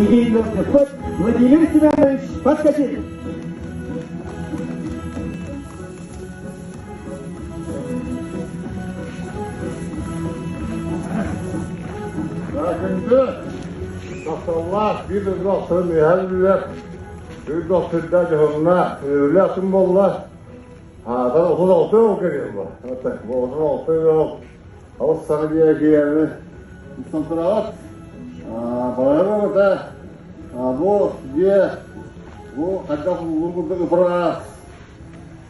Михаил Владимир Семенович Поскачин. Күндү тапталлаах биир дойдулаахтарым үөһээ Бүлүүлэр, үрдүк сүрдээх дьоһуннаах, үөрүүлээх күн буолла. Аатар 36 жыл кэлиэн бу. 36 жыл Алыс саҥа дьиэ киэһэни устан тураҕыт. Барарым это бу дьиэ бу хайдах буллун курдук ып-ыраас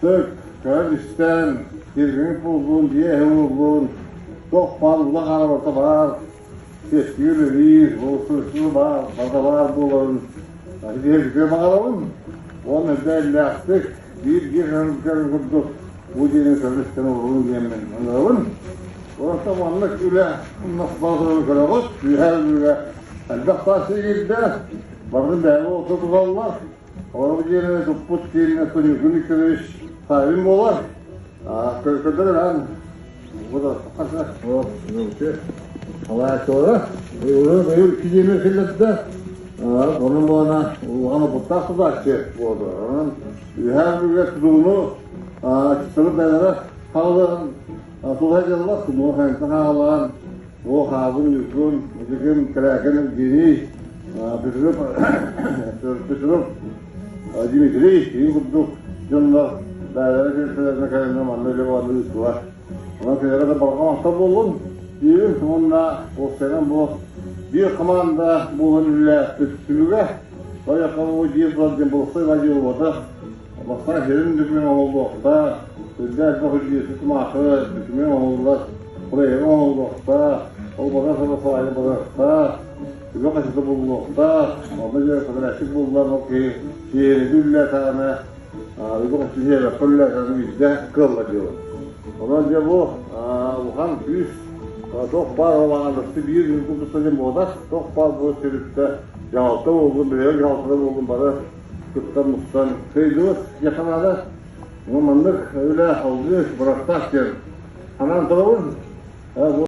тык көрөн-истэн киэргэммит буоллун, дьиэ иһэ буоллун, туох баар улах аара барыта баар, сиэстиир үлэлиир, болсуйсуу баар, барыта баар буоларын үтүө баҕарабын. Уонна иллээхтик биир дьиэ курдук бу дьиэни көрөн-истэн олорун диэммин ыҥырабын. Онтон маннык үлэ умнас баҕатарын көрөҕүт, үөһээ Бүлүүгэ элбэх таас киирдэ, барытын бэйэҕэ олордо туталлар. Олору дьиэни туппут киинэ Ньургун Викторович Савин буолар. Көрдөр эн Салайааччылара быйыл икки дьиэни киллэрдэ. Онон буолана улахан опыттаах тутааччы буолла. Онон үөһээ Бүлүүгэ тутууну аччыктары бэйэлэрэ хаалан тутаа дьаллар, тутууну хайынта хаалан, ол хаабын, Ньургун, Ытыгын, Кэрээкин Евгений, Петров, Петров Дмитрий, ии курдук дьоннор бэйэлэрэ кэлсэлэринэ кэлэннэр манна үлэ баҕаны ыыттылар. Онон кинилэрэ да барҕа махтал буоллун диибин уонна уопсайынан бу биир хамаанда буолан үлэлээппит түмүгэ Тойокко бу дьиэ турар диэн болостой бадьыылыбата бастаан сирин дүкүмэн оҥоһуллуохтаах, үрдээх элбэх үрдүөсү тумаахы дүкүмэн оҥоһуллар, проега оҥоһуллуохтаах, ол бара саба салайы барыахтаах, үбэ хачыта буллуохтаах, онно дьэ подрядчик буллар, ол киһи киһини үллээтэҕинэ, үбэ хачыта дьиэбэккэ үллээтэҕинэ биирдэ кыаллар дьыала. Онон дьэ бу улахан күүс туох баар олаҕандасты биир күн курдук диэн буолбатах, туох баар бу сириттэ дьаһалта буоллун, бэйэ дьаһалтата буоллун бары кыттан мустан кыайдыбыт диэххэ наада. Маннык үлэ салгыы барахтаах диэн санаан турабын.